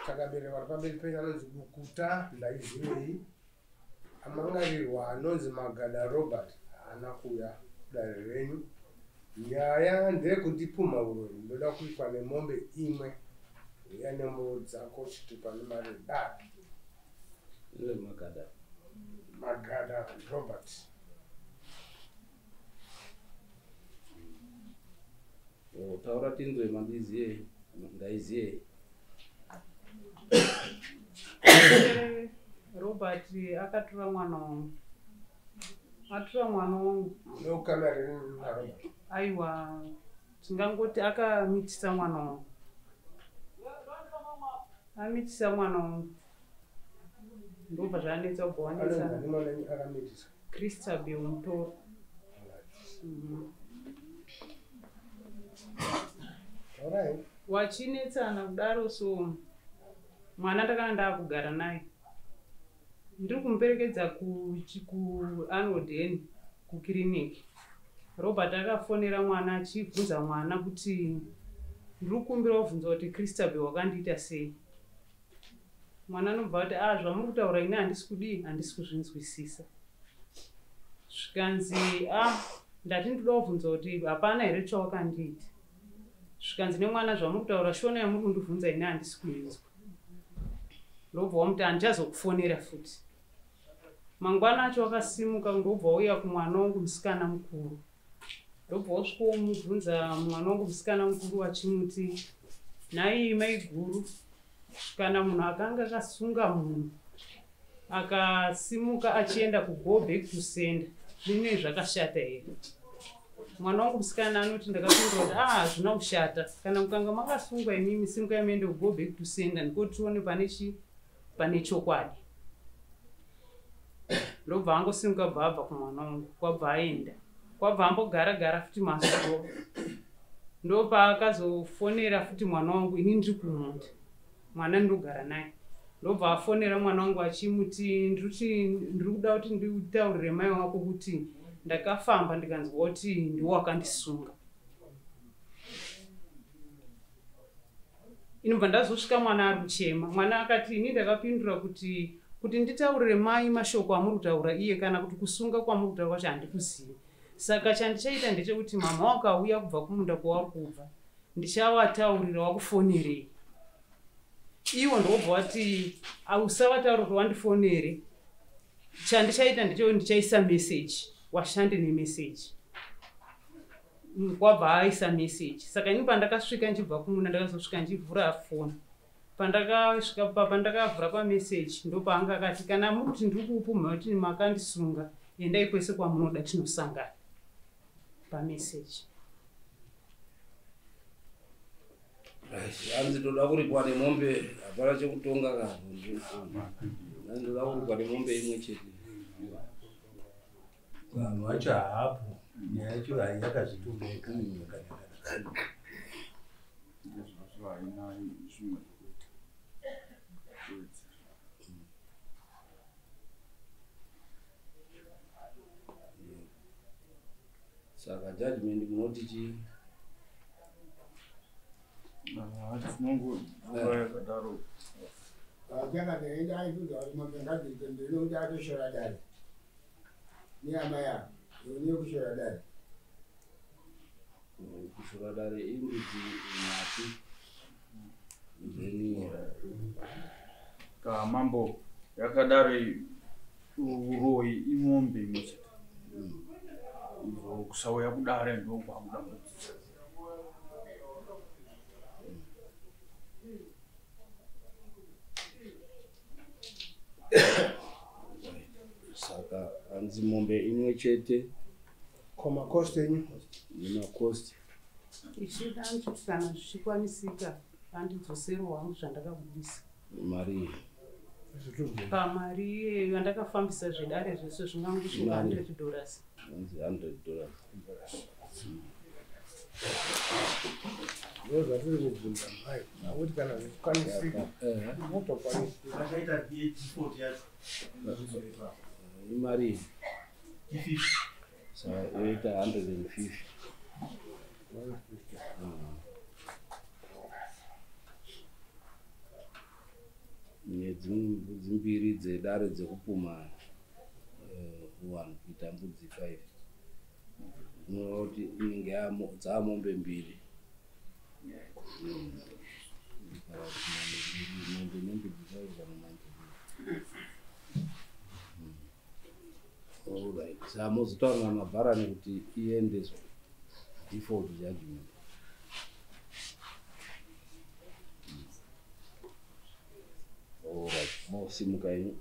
Takabereka vari pamberi penyu anonzi Bukuta Ndaizivei. Amangarirwa anonzi Magada Robert haana kuuya kudare renyu. Nyaya ndeyekundipumha uroyi ndoda kuitwa nemombe imwe. Uya nembo dzako chitupa nemari yedare. Magada. Magada Robert. Oh, taura tinzwe mandiziyei ndaiziyei. Robert akatora mwana wangu. Atora mwana wangu. Nokamera naRobert. Aiwa, tingangoti akamitisa mwana wangu. Amitisa mwana wangu. Ndobva zvanetsa kubva wanetsa. Anonzi mwana wenyu akamitisa. Christabel Mutoro. Alright. Wachinetsana kudaro so mwana ndakanga ndakugara naye. Ndiri kumuperekedza kuAnodhen kukiriniki. Robert akafonera mwana achibvunza mwana kuti ndiri kukumbira kubvunza kuti Christabel wakandiita sei. Mwana anobva ati ah zvamuri kutaura ini handisi kudii handisi kuzvinzwisisa. Zvikanzi ah ndati ndinoda kubvunza kuti hapana here chawakandiita. Zvikanzi nemwana zvamuri kutaura shona yamuri kundibvunza ini handisi kuinzwa. Ndobva wamuti handichazokufonera futi. Mangwana acho akasimuka ndobva wauya kumwana wangu musikana mukuru. Ndobva wasvika womubvunza mwana wangu musikana mukuru achimuti nhai maiguru kana munhu akanga akasunga munhu akasimuka achienda kugo back to sender zvine zvakashata here? Mwana wangu musikana anoti ndakapindura kuti ah hazvina kushata kana mukanga makasungwa imimi simukai muende kugo back to sender ndiko tione pane chi pane chokwadi. Ndobva angosimuka bva abva kumwana wangu kwabva aenda kwabva ambogara gara futi mazuva ndopaakazofonera futi mwana wangu ini ndiri kumunda mwana ndinogara naye ndobva afonera mwana wangu achimuti ndiri kuda kuti nditaurire mai wako kuti ndakafamba ndikanzwa kuti ndiwo wakandisunga. Inobva ndazosvika mwana ari kuchema. Mwana akati ini ndakapindura kuti nditaurire mai mashoko amuri kutaura iye kana kuti kusunga kwamuri kutaura kwacho handikuzivi. Saka chandichaita ndechekuti mama wakauya kubva kumunda kwauri kubva ndichavataurira wakufonerei. Iwo ndobva wati usavataura kuti wandifonere. Chandichaita ndechekuti ndichaisa message, washande nemessage. Kwabva aisa message. Saka ini pandakasvika ndichibva kumunda ndakazosvika ndichivhura foni. Pandakasvika pandakavhura pamessage ndopaanga akati kana muri kuti ndiri kuupumha kuti makandisunga endai kwese kwamunoda tinosangana pamessage. Hanzi ndoda kuripwa nemombe hapana chekutonga ka. Ndoda kuripwa nemombe imwe chete. Vanhu vacho haapo nyaya yacho yakazvitomeka. Izvozvo haina zvimwe zvekuita. Saka judgment munoti chii? Tinongovuka yakadaro. Chakati aibvunza kuti mombe ngadziite mbiri nokuti atoshora dare. Nehama yavo, nekushora dare. Kushora dare imbudzi nhatu. Then Ka mambo yakadaro uroyi imombe imwe chete. Izvo kusauya kudare ndokwakudambudzisa. Saka hanzi mombe imwe chete Koma cost yenyu nemacost. Ichida kuti kana zvichikwanisika andidzoserewo hangu zvandakabudisa. Mari Pamari iyeyo yandakafambisa zvedare zvese zvingangosvika $100. Hanzi $100. Ndo zvatiri kubvunza mai akuti kana zvichikwanisika motokwanisika. Vakaita default yacho. Imari I50. Saka yoita 150. Nedzimwe mbudzi mbiri dzedare dzekupuma uwanhu kuita mbudzi 5. Zvinoreva kuti inenge dzaamombe mbiri. Kana kuti mombe mbiri, mombe nembudzi 5 kana mombe mbiri. Alright, saka mozotaura namabharani kuti iendeswe default judgment. Alright, mosimuka imi.